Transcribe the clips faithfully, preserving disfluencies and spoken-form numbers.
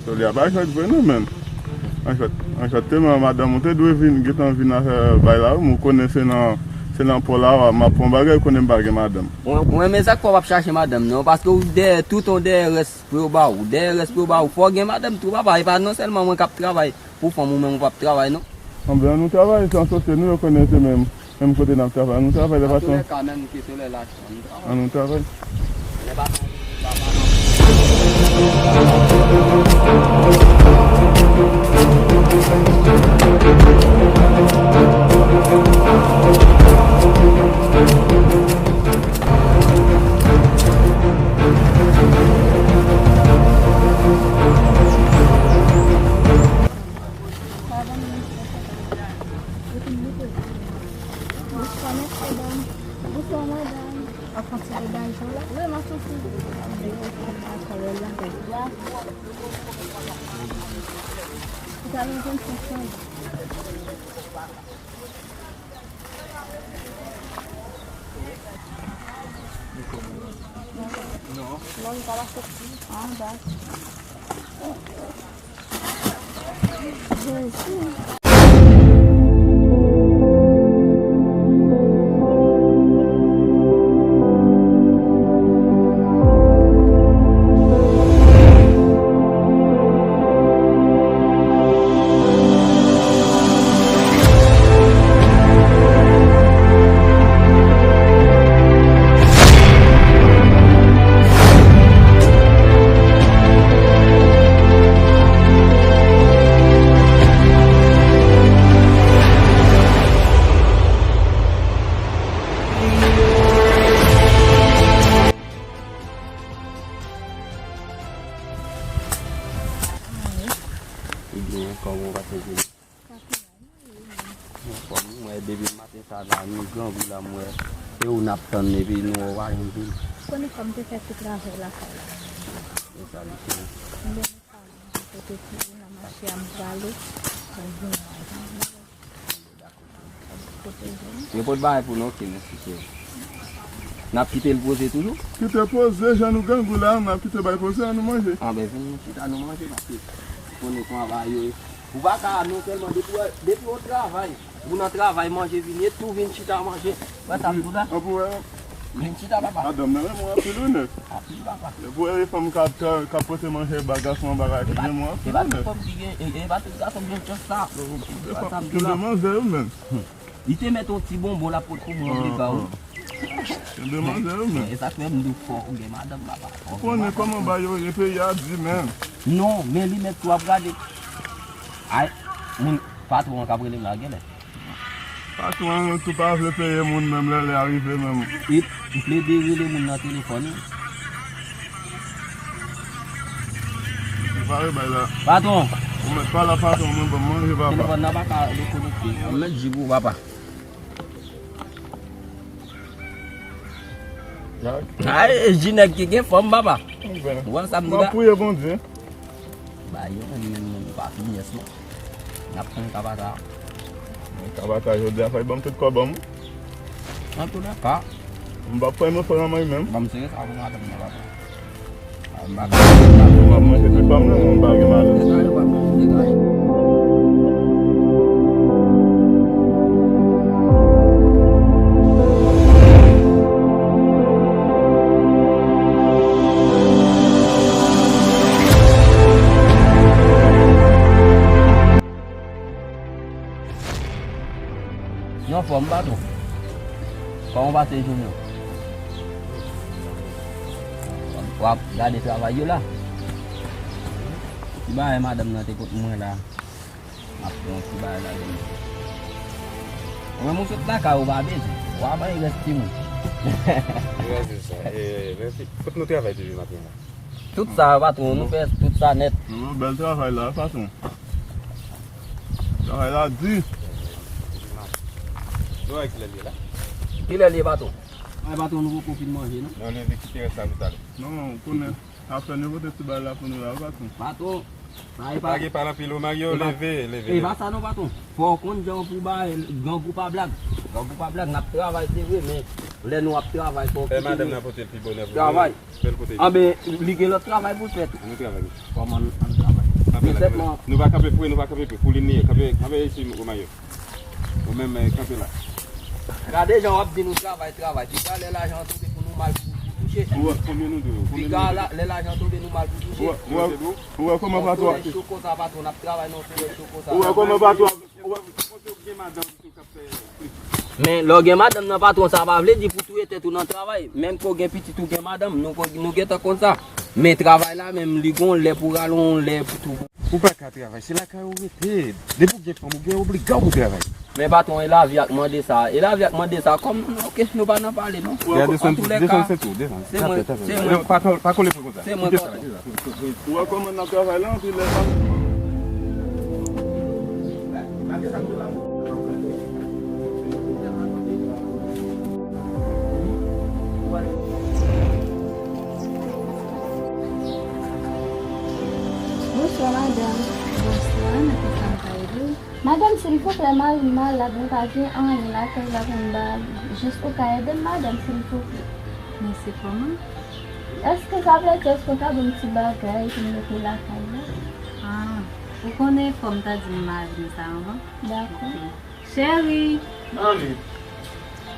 Sòlya pa jwèt vre non, menm. Anfèt, anfèt, te man madanm ou te dwe vin, gentan vin afè bay la, wi, ou konnen se nan, se nan pò la, w ap, m ap fè yon bagay, ou konnen m pa gen madanm. Mwen, mwen, men sa k fè w p ap chache madanm, non, paske ou dèyè, toutan w dèyè rès pou yo ba w, ou dèyè rès pou yo ba w, fò w gen madanm tou, papa, e pa non sèlman mwen k ap travay pou fanm ou menm ou p ap travay, non. Anben, ann nou travay, se asosye nou, yo konnen se menm, menm kote n ap travay, ann nou travay, lè patwon. Antouka, menm ke se lè lajan. Ann nou travay. Bonswa, mesye, dam. Bonswa, madanm. Ap fè ti bagay la? Wi, m ap fè ti bagay la. Ou ta vin jwenn senk san. Non. Non, li pa la soti. Ah, dakò. Ebyen, kòman w pase jounen? Anfòm, mwen depi maten sa la, nou grangou la, mwen. Se ou n ap tann, epi nou wè w pa janm vini. Konnen fò m te fè ti travay lakay la. E sa li fè. Mwen kote ti nan mache a m prale, mwen vin la. Yo pot bagay pou nou, ok, mèsi, cheri. N ap kite l poze toujou? Kite poze, jan nou grangou la, n ap kite bay poze, an nou manje. Anben, vin chita, nou manje, paske konnen kòman bagay yo ye. Ou pa ka, non sèlman depi w, depi w travay, ou nan travay, manje vini, e tou vin chita manje. Wè sa m di w la? An pou wè. Vin chita, papa. Madanm nan renmen w anpil, wi, nèg. Anpil, papa. Depi w wè fanm k ap, k ap pote manje ba gason an bagay, li renmen w anpil, wi, nèg. E pa tout fanm ki gen, e, e pa tout gason ki gen chans sa. Wè sa m di w la? Gen demwazèl, wi, menm. Li te met yon ti bonbon l ap pot pou mwen, li ba w. Gen demwazèl, wi, menm. E sa k fè m di w fò ou gen madanm, papa. Ou konnen kòman bagay yo ye, peyi a di, menm. Non, men li met tou ap gade. Ay, moun, patwon an k ap rele m la, genlè. Patwon an tou pa vle peye moun menm lè lè a rive menm. E, m plede rele moun nan telefòn, wi. Ou pa rebay la. Patwon. Ou mèt pa la, patwon, mwen ban m manje, papa. Telefòn nan pa ka rekonekte. Mwen met ji pou ou, papa. Ay, ji nèg ki gen fanm, papa. Ou wè sa m di la? M ap priye Bondye. Ba yo menm, menm, menm, pa finyès, non. N ap pran kabata. Mwen kabata jodi a, fè ban m tout kòb an m. Antoulèka. M p ap fè yon efò nan mwen menm. Ban m sere sa pou madanm nan, papa. A, m pa ka, m pa ka. M ap manje tout pa m nan, mwen m pa gen madanm. Se sa yo pa manje, se sa yo. Yo anfòm, patwon. Kòman w pase jounen w? W ap gade travay yo la? Ti bagay madanm nan te pot mwen la. M ap pran yon ti bagay ladan l. Mwen, mwen sot lakay ou pa bezwen. W a bay rès timoun. Li rès sa. E, men fi, kot nou travay depi maten la? Tout sa, patwon, nou fè tout sa nèt. Yo, bèl travay la, patwon. Travay la di. Nou wè kilè l ye la? Kilè l ye, patwon? Ay, patwon, nou poko fin manje, non? Non, leve kite rès la pou talè. Non, ou konnen. Afè nou pote ti bagay la pou nou la, patwon. Patwon, sa e pa. Pa gen pale anpil, ou marye, ou leve, leve, leve. E pa sa non, patwon. Fò w konn jan pou bay, grangou pa blag. Grangou pa blag, n ap travay, se vre, men Lè nou ap travay, fò w kite nou travay. Anben, li gen lòt travay pou l fè tou. Ann travay. Kòman ann travay? Nou pa kanpe pre, nou pa kanpe pre. Pou li niye, kanpe, kanpe isi, Romayo. Ou menm, eh, kanpe la. Gade jan w ap di nou travay, travay. Piga lè lajan an tonbe pou nou mal pou, pou touche. Ou wè konbyen nou dwe? Piga la, lè lajan an tonbe nou mal pou touche. Ou wè, ou wè, ou wè kòman patwon? Nan solèy cho konsa, patwon, n ap travay nan solèy cho konsa. Ou wè kòman patwon? Ou wè, kote w gen madanm tou k ap fè plis. Men lè w gen madanm nan, patwon, sa pa vle di pou touye tèt ou nan travay. Menm ke w gen pitit ou gen madanm, nou, nou gentan konn sa. Men travay la menm, li gon lè pou rale, yon lè pou tou. Ou pa ka travay, se lakay ou rete. Depi w gen fanm, ou gen obliga w pou travay. Men patwon, e lavi a k mande sa. E lavi a k mande sa. Kòm, oke, nou pa nan pale, non. Desann, desann sent ou, desann. Se mwen, se mwen. Pa, pa, pa kole pou konsa. Se mwen, patwon. Ou wè kòman n ap travay la, anpil lè sa. Bonswa, madanm. Bonswa, nan ki sa m ka ede w? Madanm, silvouplè, mari m malad, nou pa gen anyen lakay la pou n ba l. Jis ou ka ede m, madanm, silvouplè. Men se kòman? Èske sa vle di, èske w ka ban m ti bagay pou m mete lakay la? Ah, ou konnen fò m ta di mari m sa anvan? Dakò. Ok. Cheri! Mami.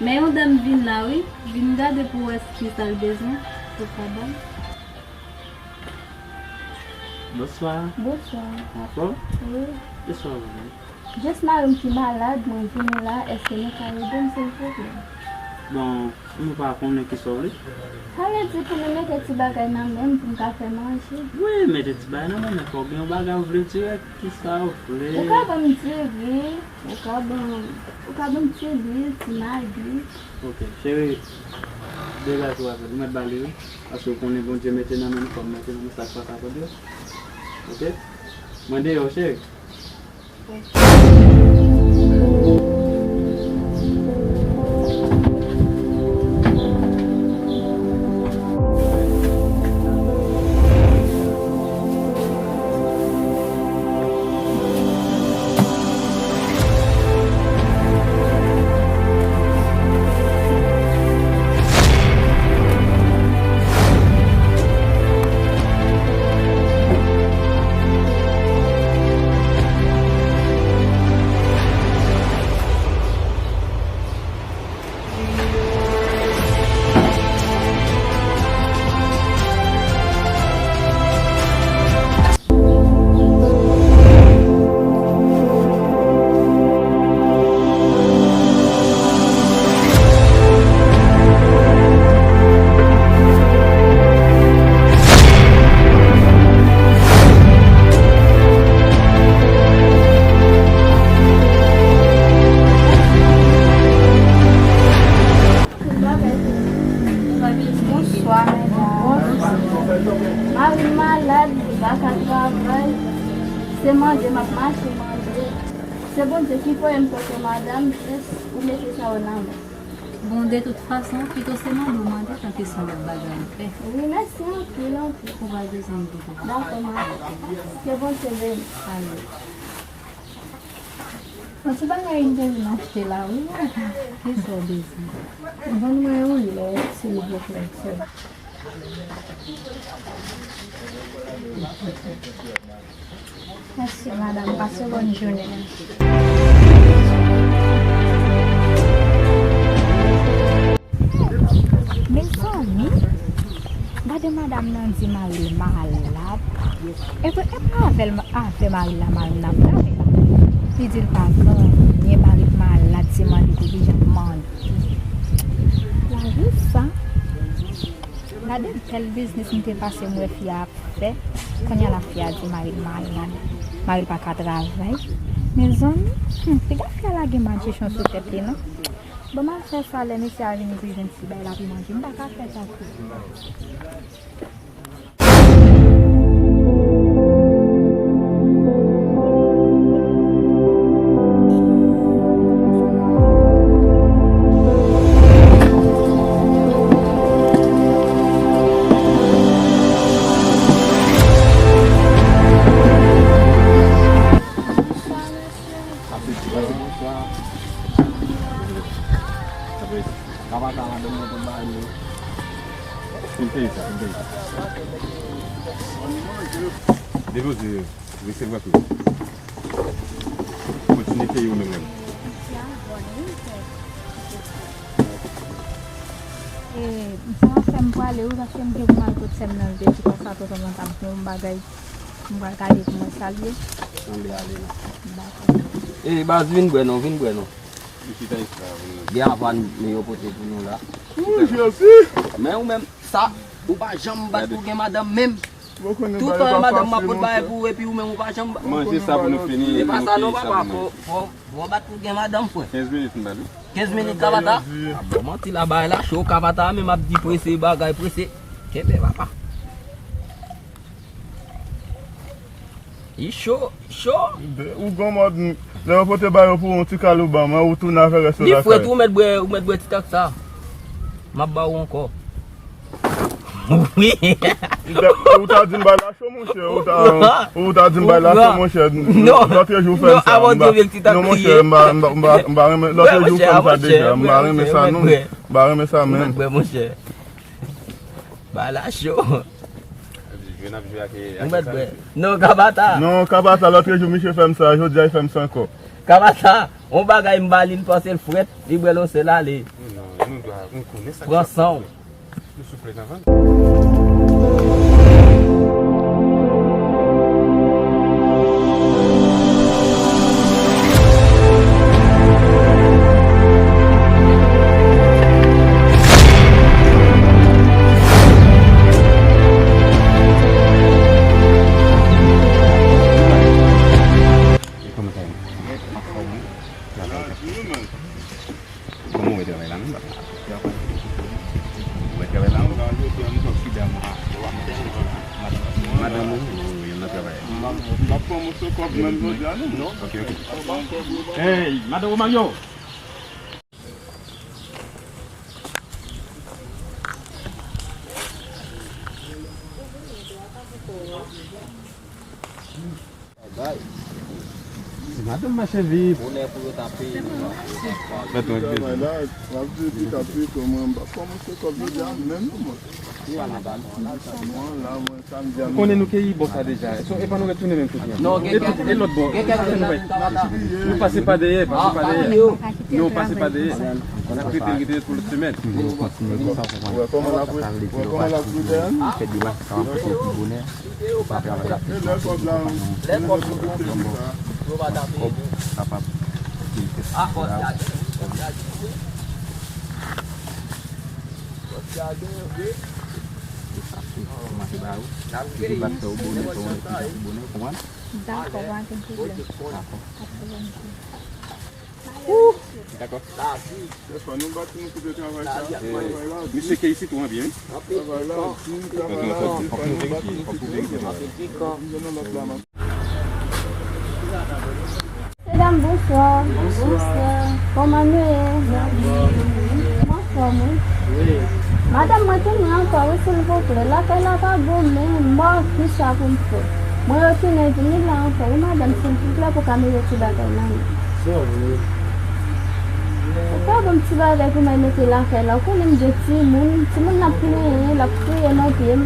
Men yon dam vin la, wi. Vin gade pou w wè kisa l bezwen. Ou ka ba l. Bonswa. Bonswa. Anfòm? Wi. Kisa w vle? Jis mari m ki malad, mwen vini la, èske nou ka ede m, silvouplè? Bon, nou pa konnen kisa w vle. Sa vle di pou nou mete ti bagay nan men m pou m ka fè manje. Wi, mete ti bagay nan men, men fò w gen yon bagay w vle dirèk, kisa w vle? Ou ka ban m diri, ou ka ban, ou ka ban m ti lwil, ti magi. Ok, cheri, degaje w avè l, ou mèt ba li wi, paske w konnen Bondye mete nan men nou, fò m mete nan men sa k pa kapab yo. Ok? Mwen deyò, cheri. Bonswa, medam. Mari m malad, li pa ka travay. Se mande m ap mache mande. Se Bondye ki voye m kote w, madanm, jis ou mete sa yo nan men. Bon, de tout fason, pito se mande w mande tanke se yon lòt bagay ou fè. Wi, mèsi anpil, anpil. Ou pa bezwen di pou. Dakò, madanm. Ke Bondye beni. Amèn. Yon ti bagay m te vin achte la, wi, madanm. Kisa w bezwen? Vann mwen yon lè, silvouplè, sè. Mèsi, madanm. Pase bòn jounen. Mezanmi, gade madanm nan di mari l malad. Epi, e pa avè l, avè mari l la, mari l nan pale la. Li di l pa gen anyen, mari l malad, se mande ki kijan pou mande. Larisa, gade bèl biznis m te pase m wè fi a ap fè. Kounye a la fi a di mari l malad, mari l pa ka travay. Mezanmi, hmm, piga fi a lage madichon sou tèt li non. Bon, m al fè sa, lè mesye a vini pou jwenn ti bay la pou manje. M pa ka fè sa tou. Apre, apre, apre, apre, apre, apre, Depoze, resevwa tou. Kontinye peye ou menm menm. E, m se yon sè m prale wi, paske m gen pou m al kot sè m nan, l te di konsa, tonton mwen t ap di yon bagay, m pral gade pou mwen sa l ye. Sanble ale non. Dakò. E, baz, vin bwè non, vin bwè non. Gen avan nou yo pote pou nou la. Wi, Jezi. Men ou menm, sa, ou pa janm bat pou gen madanm menm. Toutan madanm m ap pot bagay pou ou, epi ou menm ou pa janm ba. Manje sa pou nou fini, epi nou peye sa pou manje. Fò, fò, fò bat pou gen madanm, frè. Kenz minit m ba nou. Kenz minit, Kabata? Ap ba w manti la, bagay la cho, Kabata menm ap di prese, bagay prese. Kenbe, papa. Li cho, li cho. Ou gon mòd, lè yo pote ba yo pou ou, ti kal ou ban mwen, ou tounen avè rès yo la. Li frèt, ou mèt bwè, ou mèt bwè ti tak sa. M ap ba ou ankò. Wi. Ou ta, ou ta di m bay la cho, monchè. Ou ta, ou ta di m bay la cho, monchè. Non. Lòt jou fè m sa. Non, monchè, m ba, m ba, m ba, m ba renmen. Lòt jou fè m sa deja. M ba renmen sa, non. M ba renmen sa, menm. Bay la cho. Ou mèt bwè. Non, Kabata. Non, Kabata, lòt jou, misye fè m sa. Jodi a, li fè m sa ankò. Kabata, yon bagay m ba li, l panse l frèt, li bwè l yon sèl ale. Non, nou dwa, nou konnen sa k ap fèt. Pran san w. Nou sou plèn avan. E kòman sa ye? Anfòm wi. Travay la. Kòman w wè travay la menm, papa? Ou wè travay la menm? Madanm ou? Wi, wi, nan travay la. M ap fè yon moso kòb menm jodi a, non? Ok, ok. Hey, madanm Romario! Bay. Di madanm mache vit. Bonè pou yo ta peye. Mèt mwen. Travay la, w ap di pita pito, mwen m pa kòmanse kòb jodi a menm non, mwen. Mwen la, mwen, samdi a. Ou konnen nou keyi bò sa deja. So, e pa nou retounen menm kote a. Non, gen kèk, e lòt bò. Gen kèk nou pase pa dèyè, pase pa dèyè. Non, pase pa dèyè. N ap rete, rete pou lòt semèn. Ou wè kòman l ap, ou wè kòman l ap rete a? Fè demach sa w ap fè pi bonè. Lè kòb la, lè kòb yo pa t ap ede. A, kòb la gen, kòb la gen. Kòb la gen, wi. Kòmanse ba yo. N ap veye. Dakò, pa gen pwoblèm. Dakò. Dakò. Misye keyi sitwon an byen, wi. Travay la di, travay la di, fòk nou verifye, fòk nou verifye. Medam, bonswa. Bonswa. Kòman nou ye? Anfòm, wi. Wi. Madanm, mwen tounen ankò, wi, silvouplè. Lakay la pa bon, men m pa wè kisa pou m fè. Mwen retounen vini la ankò, wi, madanm, silvouplè, pou ka mete ti bagay nan men. Sa vre. Ou ka ban m ti bagay pou mwen mete lakay la. Ou konnen m gen timoun, timoun nan ap plenyen, l ap kriye nan pye m.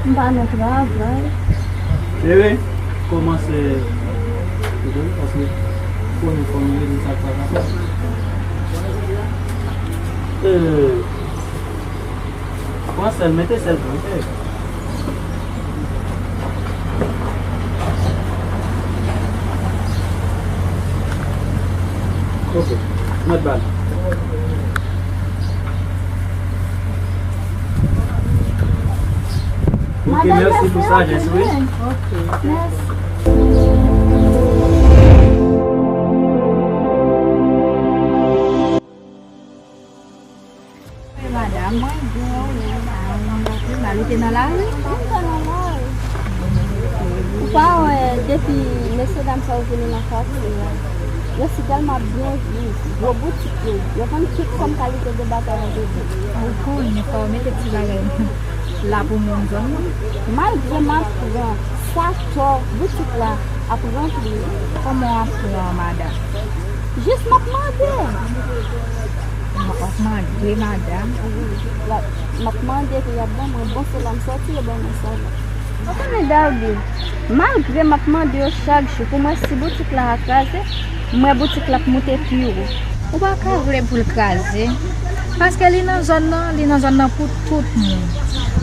M pa nan travay. Bebe, kòmanse ede w, paske ou konnen fanmi li, sa k pa ka fè. Ee, pran sèl, mete sèl pou mwen. Ok, mèt ba l. Ok, mèsi pou sajès, wi. Ok, mèsi. Madanm, mwen byen, wi. Ou te nan lari? Mwen te nan lari. Ou pa wè, depi mesye dam sa yo vini nan katye a, yo si tèlman ap byen viv, gwo boutik yo, yo vann tout fòm kalite de bagay nan peyi. Ou konnen, fò w mete ti bagay la pou moun zòn nan. Malgre m ap pran, sa tò, boutik la ap ranpli. Kòman w ap pran, madanm? Jis m ap mande. M ap mande, madanm. Wi, la, m ap mande, epi y ap ban mwen. Bon, se la m sòti, yo ban mwen sa la. Ou konnen, Darby, malgre m ap mande yo chak jou pou m wè si boutik la a kraze, m wè boutik la ap moute pi wo. Ou pa ka vle pou l kraze, paske li nan zòn nan, li nan zòn nan pou tout moun.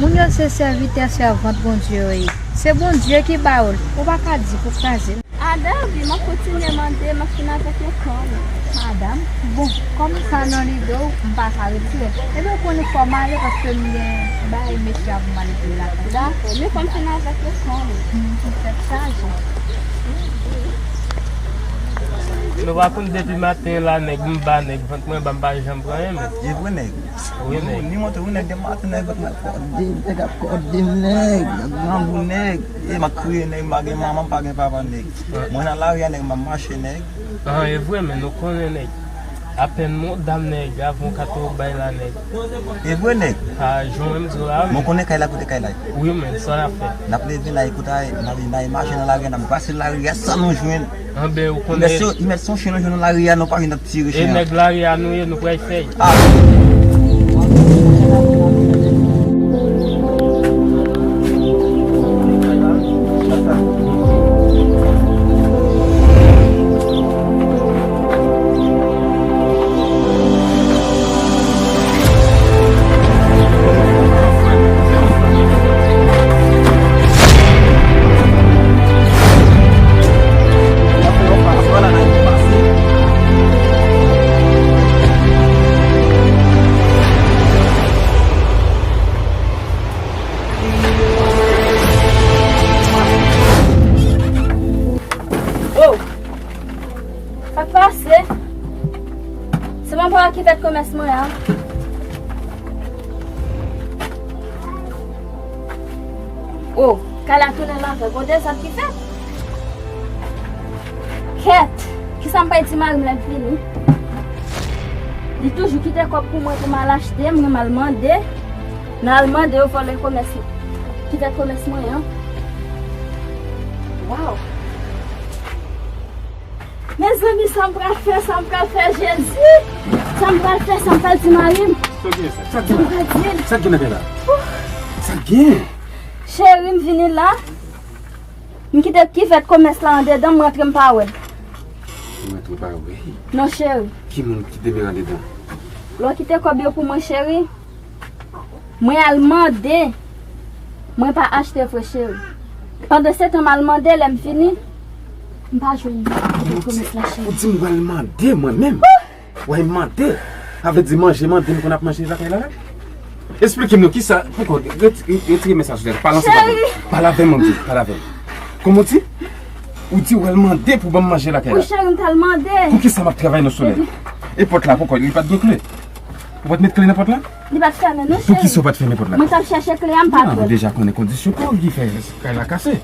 Moun yo se sèvitè, sèvant Bondye yo ye. Se Bondye ki ba yo l. Ou pa ka di pou kraze l. A, Darby, m ap kontinye mande, m ap fin avèk yo kanmenm. Madanm, bon, kòm sa nan lide w, m pa ka retire. Ebyen, ou konnen fò m ale paske m gen bagay mesye a pou m al ekri lakay. Dakò, men fò m fin avèk yo kanmenm. Hmm, pou tèt chaje. Nou pa konn depi maten la, nèg m ba nèg vant mwen, ba m pa janm pran anyen, men. E vre, nèg. Wi, nèg. Ni monte, wi, nèg, depi maten, nèg, vant mwen kòde m, nèg ap kòde m, nèg, nèg grangou, nèg. E m ap kriye, nèg, m pa gen manman, m pa gen papa, nèg. Mwen nan lari a, nèg, m ap mache, nèg. Ah, e vre, men nou konnen, nèg. Apèn mwen dam, nèg, avan w ka tou bay la, nèg. E vre, nèg. Ah, jan mwen m di w la, men. Mwen konnen kay la kote kay la. Wi, men, sa n ap fè? N ap leve la, ekout, ay, n ap, n ap mache nan lari a, n ap brase lari a, sa nou jwenn. Anben, ou konnen. Li mèt se, li mèt se yon chen nou jwenn nan lari a, nou pa jwenn, n ap tire chen an. E nèg lari a nou ye, nou pral fè. Ah. Oh! Sa k pase? Se mwen pa ki fèt komès mwen an. Oh, kay la tounen lave, gon dezòd ki fèt. Kèt, kisa m pral di mari m lè l vini? Li toujou kite kòb pou mwen pou m al achte, mwen m al mande. M al mande yo vòlè komès mwen. Ki fèt komès mwen an. Waw. Mezanmi, sa m pral fè, sa m pral fè, Jezi! Sa m pral fè, sa m pral di mari m. Sa k gen sa? Sa k gen la? Sa m pral di l. Sa k gen nan kay la? Sa k gen? Cheri, m vini la. M kite kivèt komès la andedan, m rantre, m pa wè l. Ou rantre, ou pa wè l? Non, cheri. Ki moun ki te mete andedan? Lè w kite kòb yo pou mwen, cheri. Mwen al mande. Mwen pa achte vre, cheri. Pandan se tan m al mande, lè m vini, m pa jwenn li. Komès la, cheri. Ou di m w al mande mwen menm? W al mande? Sa vle di manje mande m konn ap manje lakay la la? Esplike m non, kisa, poukò, reti-, retire men sa sou tèt. Pale ansanm avè m. Pale avè m, m di, pale avè m. Kòman w di? Ou di w al mande pou ban m manje lakay la. Wi, cheri, m t al mande. Poukisa m ap travay nan solèy? E pòt la, poukò, li pa t gen kle? Ou pa t met kle nan pòt la? Li pa t fèmen non, cheri. Poukisa w pa t fèmen pòt la? Mwen t ap chèche kle a, m pa t wè l. Ah, ou deja konnen kondisyon pa w ki fè kay la kase.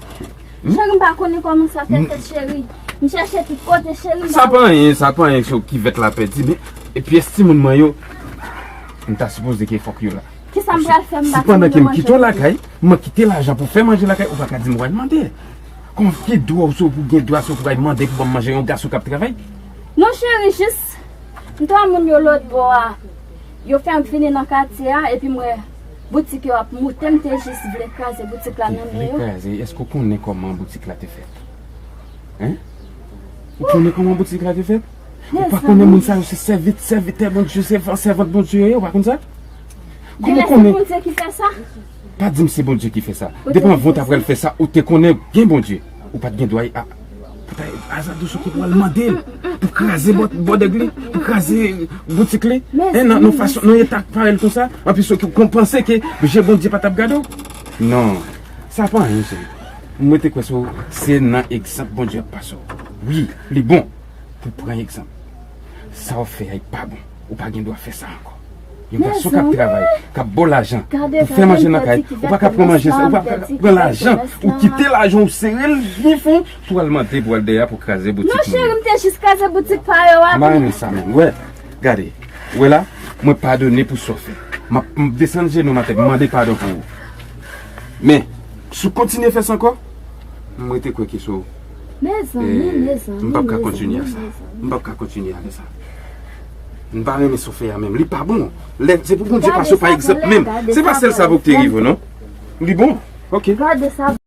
Hmm? Cheri, m pa konnen kòman sa fè fèt, cheri. M chèche tout kote, cheri, m pa wè. Sa pa anyen, sa pa anyen, se kivèt la pèdi, men e pyès timoun mwen yo, m ta sipoze ke fòk yo la. Kisa m pral fè, m pa timoun yo manje lakay? Si pandan ke m kite w lakay, m kite lajan pou fè manje lakay, ou pa ka di m w al mande. Kon ki dwa w sou pou gen dwa sou pou al mande pou ban m manje yon gason k ap travay? Non, cheri, jis m t wè moun yo lòt bò a. Yo fè m vini nan katye a, epi m wè boutik yo ap moute, m te jis vle kraze boutik la nan men yo. Ou te vle kraze? Èske w konnen kòman boutik la te fèt? Hein? Ou konnen kòman boutik la te fèt? Ou pa konnen moun sa yo se sèvit-, sèvitè Bondye, sèvan-, sèvant Bondye yo ye, ou pa konn sa? Kòman w konnen? Genlè se Bondye ki fè sa. Pa di m se Bondye ki fè sa. Depi anvan w ta pral fè sa, ou te konnen gen Bondye. Ou pa t gen dwa a, pou ta azade w sou ki pou al mande l, pou kraze bò-, bòdèg li, pou kraze boutik li. Hein, nan, nan fason, nan eta parèy konsa, anplis ou konn panse ke je Bondye pa t ap gade w? Non, sa pa anyen, cheri. Mwen te kwè sou, se nan egzanp Bondye ap pase w. Wi, li bon pou pran egzanp. Sa w fè a, li pa bon. Ou pa gen dwa fè sa ankò. Yon gason k ap travay, k ap ba w lajan pou fè manje nan kay, ou pa ka pran manje sa, ou pa ka pran lajan, ou kite lajan, ou sere l byen fon pou al mande, pou al dèyè, pou kraze boutik moun yo. Non, cheri, m te jis kraze boutik pa yo a. M pa renmen sa menm. Wè, gade, wè la, mwen padone pou sa w fè. M ap, m desann jenou m atè, m mande padon pou ou. Men, si w kontinye fè sa ankò, m rete kwè ke se w. Mezanmi, mezanmi, m p ap ka kontinye a sa. M p ap ka kontinye avè sa. M pa renmen sa w fè a menm. Li pa bon. Lè, se pou Bondye pase w pa egzanp menm. Se pa sèl sa pou te rive w, non. Li bon. Ok. Gade sa.